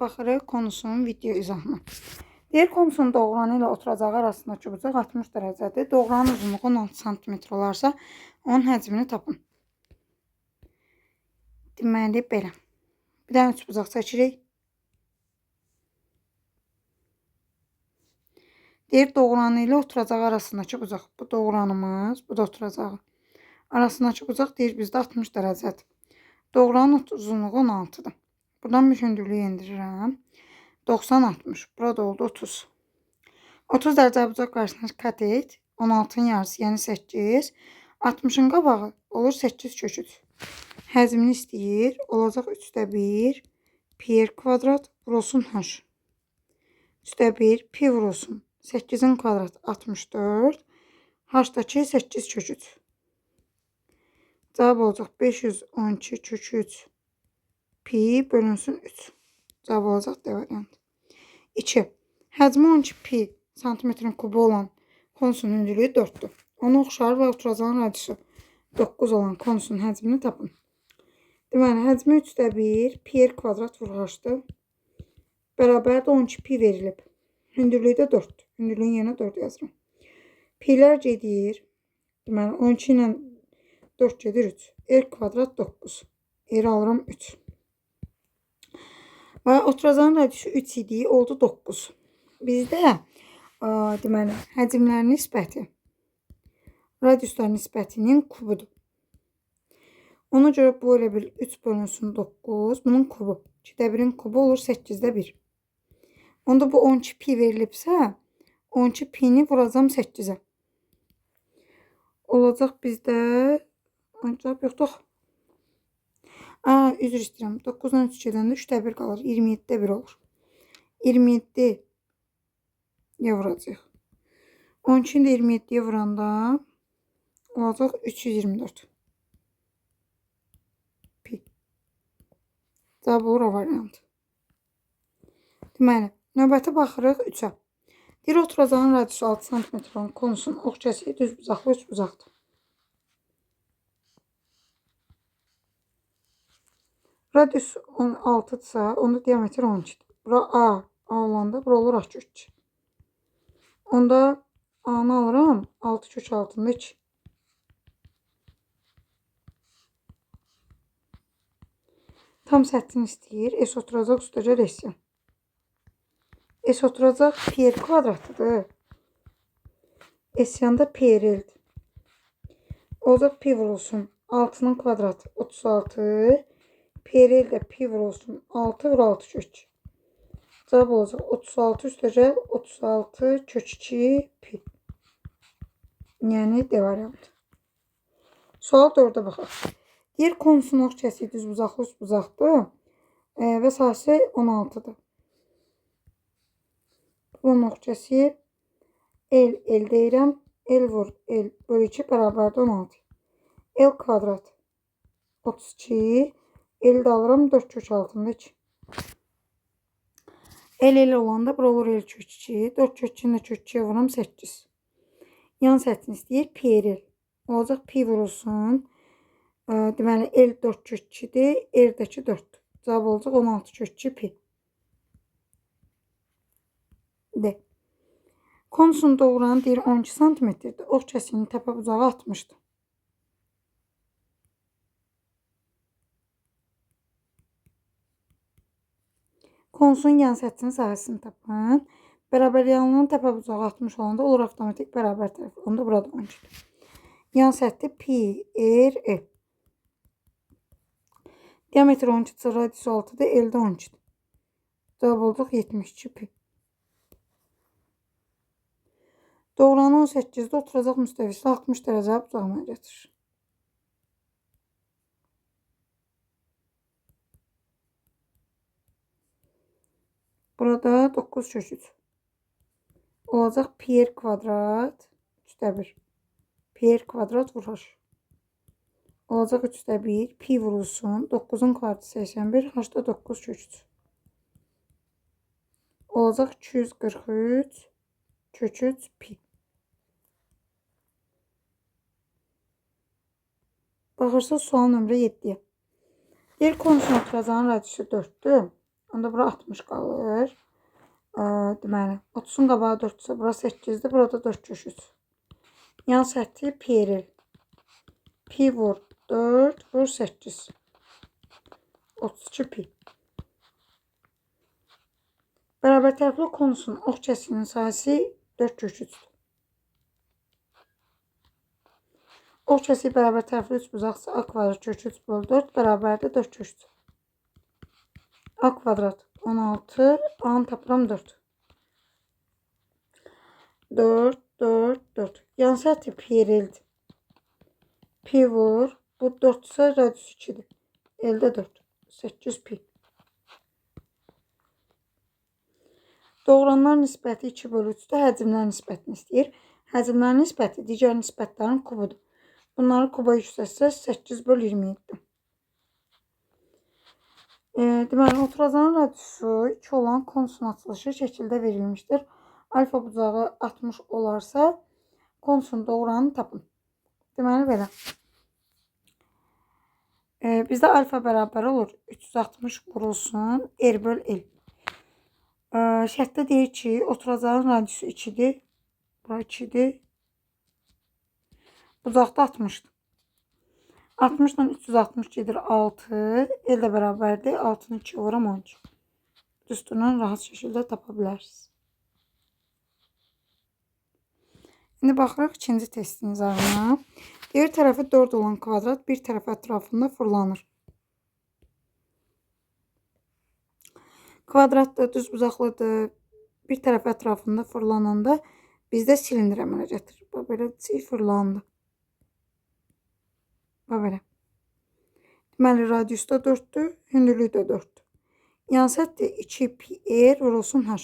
Baxırıq konusunun video izahına. Deyir konusunun doğranı ilə oturacağı arasındakı bucaq 60 dərəcədir. Doğranın uzunluğu 16 sm olarsa, onun həcmini tapın. Deməli, belə. Bir dənə üçbucaq çəkirik. Deyir doğranı ilə oturacağı arasındakı bucaq. Bu doğranımız, bu da oturacağı. Arasındakı bucaq deyir bizdə 60 dərəcədir. Doğranın uzunluğu 16-dır. Buradan bir hündürlüyü endirirəm. 90-60. Burada oldu 30. 30 dərəcə bucaq qarşısına katet. 16-nın yarısı, yəni 8. 60-ın qabağı olur 8 kök 3. Həcmini istəyir. Olacaq 3-də 1 pi r kvadrat vurulsun h. 3-də 1 pi vurulsun. 8-in kvadratı 64. H-dakı 8 kök 3. Cavab olacaq 512 kök 3 pi bölünsün 3. Cavab olacaq D variantı. 2. Həcmi 12 pi santimetrin kubu olan konusun hündürlüyü 4-dür. Ona oxşar və oturacağın radiusu 9 olan konusun həcmini tapın. Deməli, həcmi 3-də 1 pi r kvadrat vur h-dır. Bərabərdir 12 pi verilib. Hündürlüyü də 4-dür. Hündürlüyün yerinə 4 yazıram. Pilər gedir. Deməli, 12 ilə 4 gedir 3. R kvadrat 9. R alıram 3. Və oturacağın radiusu 3 idi, oldu 9. Bizdə deməli, həcmlərin nisbəti radiusların nisbətinin kubudur. Ona görə bu elə bil 3 bölünsün 9, bunun kubu. 2-də 1-in kubu olur 8-də 1. Onda bu 12 pi verilibsə, 12 pini vuracam 8-ə. Olacaq bizdə, cavab yoxdur. Üzr istəyirəm. 9-dan 3 gedəndə 3-də 1 qalır. 27-də 1 olur. 27-yə vuracaq. 12-ni də 27-yə vuranda olacaq 324 pi. Cavab olur o variant. Deməli, növbəti baxırıq 3-ə. Deyir, oturacağın radiusu 6 sm olan konusun ox kəsiyi düz bucaqlı üç bucaqdır. Radius 16-dırsa, onda diametr 12-dir. Bura A, A olanda bura olur A kök 2. Onda A-nı alıram, 6 kök altında 2. Tam səthini istəyir. S oturacaq üstəgəl S. S oturacaq pi r kvadratıdır. S yanda pi r-dir. Olacaq pi vurulsun. 6-nın kvadratı 36. Pi r də pi vurulsun. 6 vur 6 kök 2. Cavab olacaq 36 üstəgəl 36 kök 2 pi. Yəni D variantı. Sual 4-ə baxaq. Deyir, konusun ox kəsiyi düz bucaqlı üç bucaqdır və sahəsi 16-dır. Bunun ox kəsiyi L, L deyirəm. L vur L bölü 2 bərabərdir 16. L kvadrat 32. L də alıram 4 kök altında 2. L, L olanda bura olur L kök 2. 4 kök 2-ni də kök 2-yə vuram 8. Yan səthini istəyir pi r L. Olacaq pi vurulsun. Deməli, L 4 kök 2-dir, R-dəki 4-dür. Cavab olacaq 16 kök 2 pi. D. Konusun doğranı deyir 12 sm-dir. Ox kəsiyinin təpə bucağı 60-dır. Konusun yan səthinin sahəsini tapın. Bərabər yanlığın təpə bucağı 60 olanda olur avtomatik bərabər tərəf. Onda burada 12-dir. Yan səthi pi, R, L. Diametr 12-dirsə, radiusu 6-dır, L-də 12-dir. Cavab olacaq 72 pi. Doğranı 18-də oturacaq müstəvisi 60 dərəcə bucağına gətirir. Burada 9 kök 3. Olacaq pi r kvadrat 3-də 1. Pi r kvadrat vur h. Olacaq 3-də 1. Pi vurulsun. 9-un kvadratı 81. H-da 9 kök 3. Olacaq 243 kök 3 pi. Baxırsınız sual nömrə 7-yə. Deyir, konusun oturacağın radiusu 4-dür. Onda bura 60 qalır. Deməli, 30-un qabağı 4-dürsə, bura 8-dir. Burada 4 kök 3. Yan səthi PRL. Pi vur 4 vur 8. 32 pi. Bərabər tərəfli konusun ox kəsiyinin sahəsi 4 kök 3-dür. Ox kəsiyi bərabər tərəfli üçbucaqsa A kvadrat kök 3 bölü 4 bərabərdir 4 kök 3. A kvadrat 16, A-nı tapıram 4. 4, 4, 4. Yan səthi PRL-dir. Pi vur. Bu 4 isə radius 2-dir. L-də 4. 8 pi. Doğranlar nisbəti 2 bölü 3-dür. Həcmlər nisbətini istəyir. Həcmlər nisbəti digər nisbətlərin kubudur. Bunları kuba yüksəltsə 8 bölü 27. Deməli, oturacağın radiusu 2 olan konusun açılışı şəkildə verilmişdir. Alfa bucağı 60 olarsa konusun doğranını tapın. Deməli, belə. Bizdə alfa bərabər olur. 360 vurulsun. R böl L. Şərtdə deyir ki, oturacağın radiusu 2-dir. Bura 2-dir. Bucaqda 60-dır. 60 ilə 360 gedir 6. L də bərabərdir. 6-nı 2 vuram 12. Düsturla rahat şəkildə tapa bilərsiniz. İndi baxırıq ikinci testin izahına. Digər tərəfi 4 olan kvadrat bir tərəf ətrafında fırlanır. Kvadrat da düz bucaqlıdır. Bir tərəf ətrafında fırlananda bizdə silindir əmələ gətirir. Bax, belə fırlandı. Bax, belə. Deməli, radius da 4-dür, hündürlük də 4-dür. Yan səthi 2 pi r vurulsun h.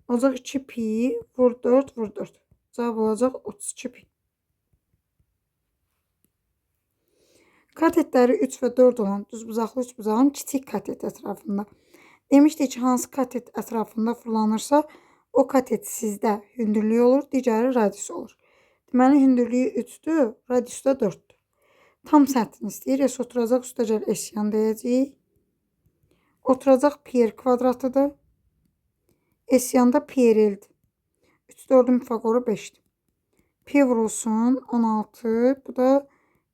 Olacaq 2 pi vur 4 vur 4. Cavab olacaq 32 pi. Katetləri 3 və 4 olan düzbucaqlı üçbucağın kiçik katet ətrafında. Demişdik ki, hansı katet ətrafında fırlanırsa, o katet sizdə hündürlüyü olur, digəri radius olur. Deməli, hündürlüyü 3-dür, radiusu da 4-dür. Tam səthini istəyir. S oturacaq üstəgəl S yan deyəcəyik. Oturacaq pi r kvadratıdır. S yanda pi r l-dir. 3, 4-ün Pifagoru 5-dir. Pi vurulsun 16. Bu da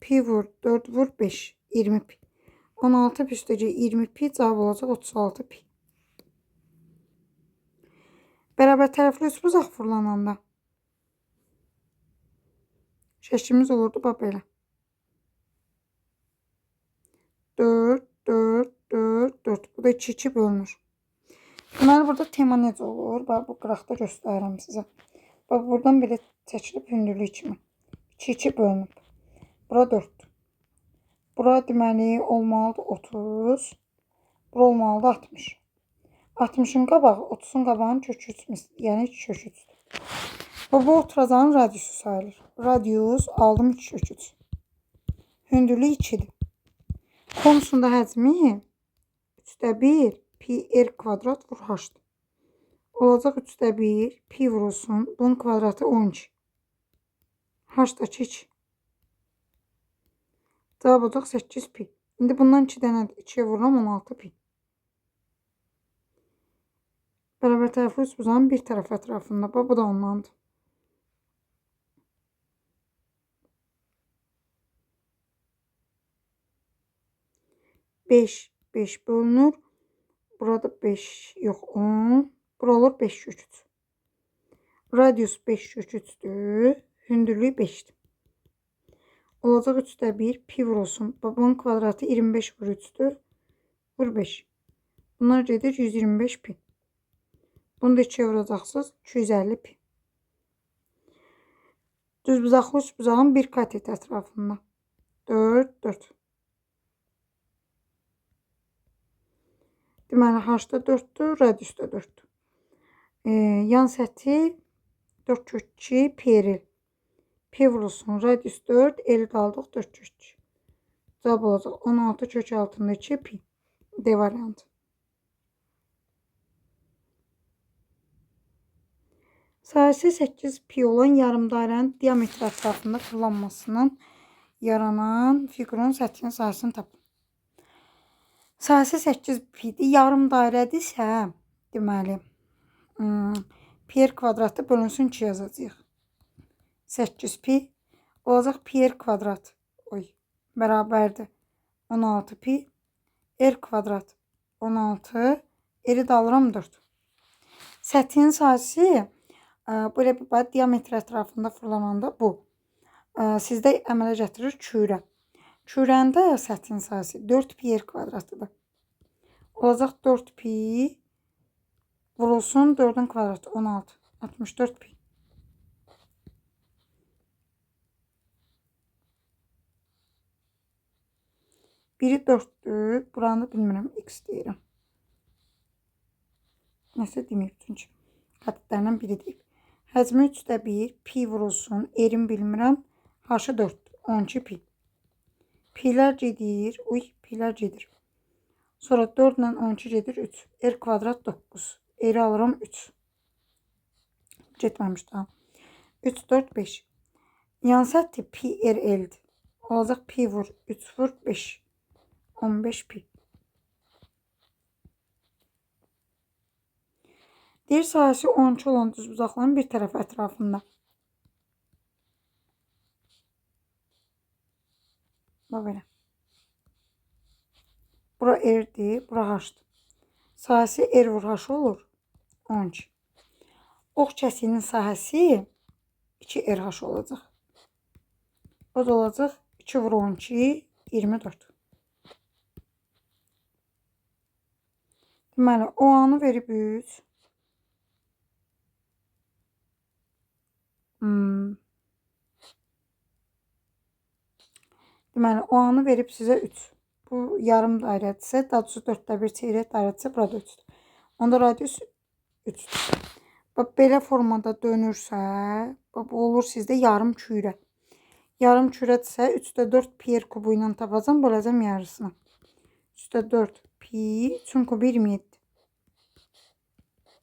pi vur 4 vur 5. 20 pi. 16 pi üstəgəl 20 pi cavab olacaq 36 pi. Bərabər tərəfli üçbucaq fırlananda şəklimiz olurdu bax belə. 4, 4, 4, 4. Bu da 2, 2 bölünür. Deməli, burada tema necə olur? Bax, bu qıraqda göstərirəm sizə. Bax, buradan belə çəkilib hündürlük kimi. 2, 2 bölünüb. Bura 4. Bura deməli olmalıdır 30. Bura olmalıdır 60. 60-ın qabağı 30-un qabağının kök 3, yəni 2 kök 3-dür. Bu oturacağın radiusu sayılır. Radius aldım 2 kök 3. Hündürlük 2-dir. Konusunda həcmi 3-də 1 pi r kvadrat vur h-dır. Olacaq 3-də 1 pi vurulsun. Bunun kvadratı 12. H-dakı 2. Cavab olacaq 8 pi. İndi bundan 2 dənədir. 2-yə vururam 16 pi. Bərabər tərəfli üçbucağın bir tərəf ətrafında. Bax, bu da ondandır. 5, 5 bölünür. Burada 5, yox 10. Bura olur 5 kök 3. Radius 5 kök 3-dür. Hündürlüyü 5-dir. Olacaq 3-də 1 pi vurulsun. Bunun kvadratı 25 vur 3-dür. Vur 5. Bunlar gedir 125 pi. Bunu da 2'ye vuracaqsınız. 250 pi. Düzbucaqlı üçbucağın bir katet ətrafında. 4, 4. Deməli, H-da 4-dür, radius da 4-dür. Yan səthi 4 kök 2 pi r. Pi vurulsun, radius 4, L qaldıq 4 kök 2. Cavab olacaq 16 kök altında 2 pi. D variantı. Sahəsi 8 pi olan yarım dairənin diametri ətrafında fırlanmasından yaranan fiqurun səthinin sahəsini tapın. Sahəsi 8 pi-dir. Yarım dairədirsə, deməli, pi r kvadratı bölünsün 2 yazacağıq. 8 pi olacaq pi r kvadrat bərabərdir 16 pi r kvadrat 16, r-i də alıram 4. Səthin sahəsi belə bir diametr ətrafında fırlananda bu sizdə əmələ gətirir kürə. Kürənin də səthin sahəsi 4 pi r kvadratıdır. Olacaq 4 pi vurulsun 4-ün kvadratı 16. 64 pi. Biri 4-dür. Buranı bilmirəm. X deyirəm. Nəsə deməyib çünki. Katetlərdən biri deyib. Həcmi 3-də 1. Pi vurulsun. R-in bilmirəm. H-ı 4-dür. 12 pi. Pilər gedir. Uy, pilər gedir. Sonra 4 ilə 12 gedir 3. R kvadrat 9. R-i alıram 3. Getməmiş daha. 3, 4, 5. Yan səthi pi R L-dir. Olacaq pi vur 3 vur 5. 15 pi. Deyir sahəsi 12 olan düzbucaqların bir tərəfi ətrafında. Bax belə. Bura R-dir, bura H-dır. Sahəsi R vur H olur. 12. Ox kəsiyinin sahəsi 2 RH olacaq. O da olacaq 2 vur 12, 24. Deməli, o anı verib 3. Deməli, o anı verib sizə 3. Bu yarım dairədirsə, daha doğrusu 4-də 1 çeyrək dairədirsə, burada 3-dür. Onda radius 3-dür. Bax, belə formada dönürsə, bax, bu olur sizdə yarım kürə. Yarım kürədirsə, 3-də 4 pi r kubu ilə tapacam, böləcəm yarısına. 3-də 4 pi, 3-ün kubu 27.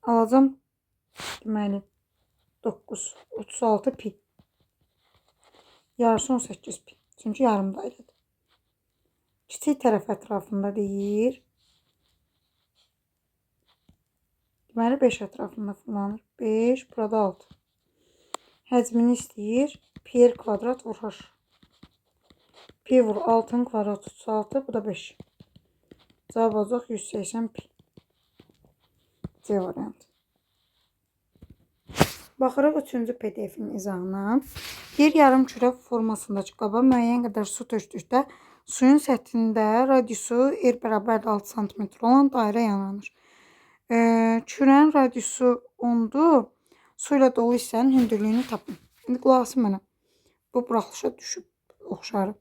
Alacam, deməli, 9, 36 pi. Yarısı 18 pi. Çünki yarım dairədir. Kiçik tərəf ətrafında deyir. Deməli, 5 ətrafında fırlanır. 5, burada 6. Həcmini istəyir. Pi r kvadrat vur h. Pi vur 6-nın kvadratı 36, bu da 5. Cavab olacaq 180 pi. C variantı. Baxırıq 3-cü PDF-in izahına. Bir yarım kürə formasındakı qaba müəyyən qədər su tökdükdə suyun səthində radiusu r bərabərdir 6 sm olan dairə yaranır. Kürənin radiusu 10-dur. Su ilə dolu hissənin hündürlüyünü tapın. İndi qulaq asın mənə. Bu buraxılışa düşüb oxşarı.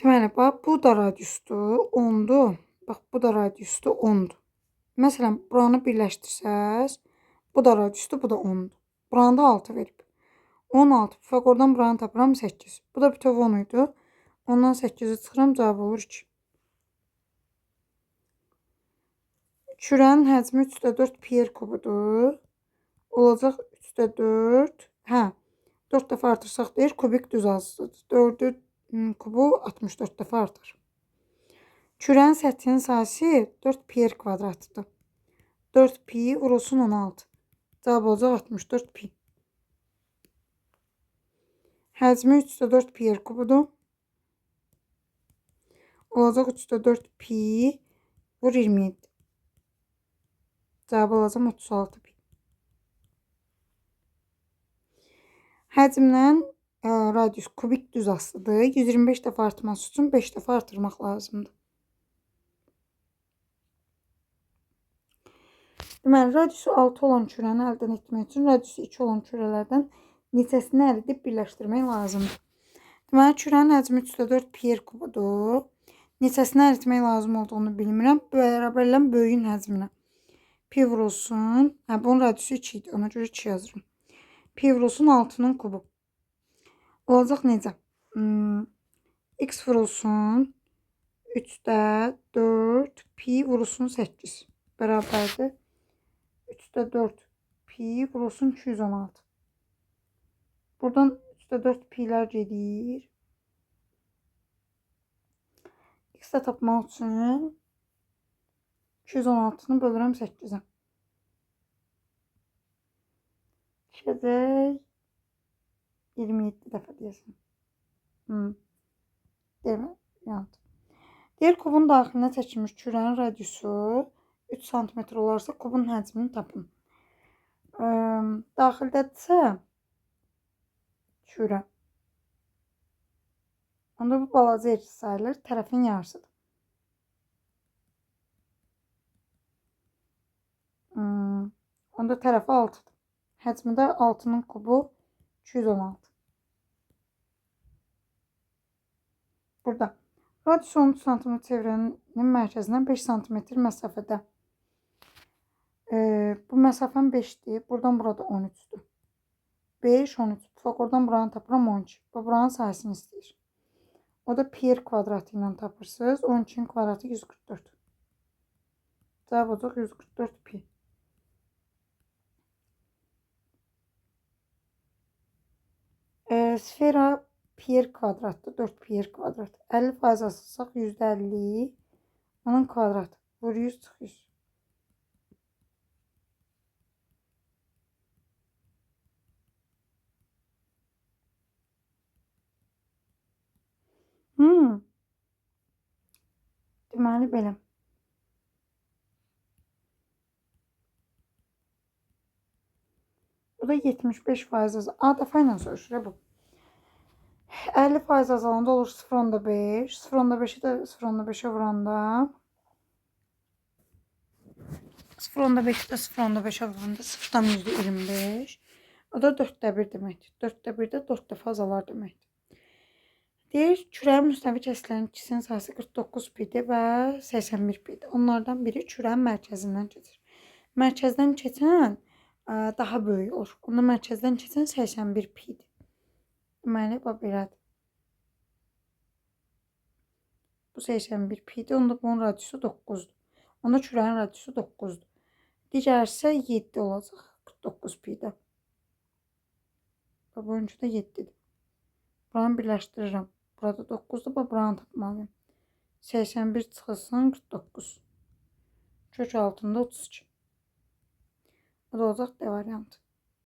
Deməli, bax, bu da radiusdur, 10-dur. Bax, bu da radiusdur, 10-dur. Məsələn, buranı birləşdirsəz, bu da radiusdur, bu da 10-dur. Buranı da 6 verib. 16. Pifaqordan buranı tapıram 8. Bu da bütöv 10 idi. Ondan 8-i çıxıram, cavab olur 2. Kürənin həcmi 3-də 4 pi r kubudur. Olacaq 3-də 4. Hə, 4 dəfə artırsaq deyir, kubik düz azdır. 4-ün kubu 64 dəfə artır. Kürənin səthinin sahəsi 4 pi r kvadratıdır. 4 pi vurulsun 16. Cavab olacaq 64 pi. Həcmi 3-də 4 pi r kubudur. Olacaq 3-də 4 pi vur 27. Cavab alacam 36 pi. Həcmdən radius kubik düz asılıdır. 125 dəfə artması üçün 5 dəfə artırmaq lazımdır. Deməli, radiusu 6 olan kürəni əldə etmək üçün radiusu 2 olan kürələrdən neçəsini əridib birləşdirmək lazımdır. Deməli, kürənin həcmi 3-də 4 pi r kubudur. Neçəsini əritmək lazım olduğunu bilmirəm. Bərabərləm böyüyün həcminə. Pi vurulsun. Hə, bunun radiusu 2 idi. Ona görə 2 yazıram. Pi vurulsun 6-nın kubu. Olacaq necə? X vurulsun 3-də 4 pi vurulsun 8. Bərabərdir. 3-də 4 pi vurulsun 216. Buradan 3-də 4 pilər gedir. X-də tapmaq üçün 216-nı bölürəm 8-ə. Düşəcək 27 dəfə deyəsən. Deyirəm, yandı. Deyir, kubun daxilinə çəkilmiş kürənin radiusu 3 sm olarsa, kubun həcmini tapın. Daxildədirsə, kürə. Onda bu balaca yer sayılır, tərəfin yarısıdır. Onda tərəfi 6-dır. Həcmi də 6-nın kubu 216. Burada. Radiusu 13 sm çevrənin mərkəzindən 5 sm məsafədə. Bu məsafəm 5-dir. Buradan burada 13-dür. 5, 13. Oradan buranı tapıram 12. Bu buranın sayısını istəyir. O da pi r kvadratı ilə tapırsınız. 12-nin kvadratı 144. Cavab olacaq 144 pi. Sfera pi r kvadratdır. 4 pi r kvadrat. 50% asılsaq %50 onun kvadratı. Vur 100 çıx 100. Deməli belə. Bu da 75% azalır. A dəfə ilə soruşur bu. 50% azalanda olur 0,5. 0,5-i də 0,5-ə vuranda 0,5-i də 0,5-ə vuranda 0,25. O da 4-də 1 deməkdir. 4-də 1-də 4 dəfə azalar deməkdir. Deyir, kürənin müstəvi kəsiklərinin ikisinin sayısı 49 pi-dir və 81 pi-dir. Onlardan biri kürənin mərkəzindən keçir. Mərkəzdən keçən daha böyük olur. Onda mərkəzdən keçən 81 pi-dir. Deməli, bax belədir. Bu 81 pi-dir. Onda bunun radiusu 9-dur. Onda kürənin radiusu 9-dur. Digəri isə 7 olacaq. 49 pi-də. Bax, bununki də 7-dir. Buranı birləşdirirəm. Burada 9-dur. Bax, buranı tapmalıyım. 81 çıxılsın 49. Kök altında 32. Bu da olacaq D variantı.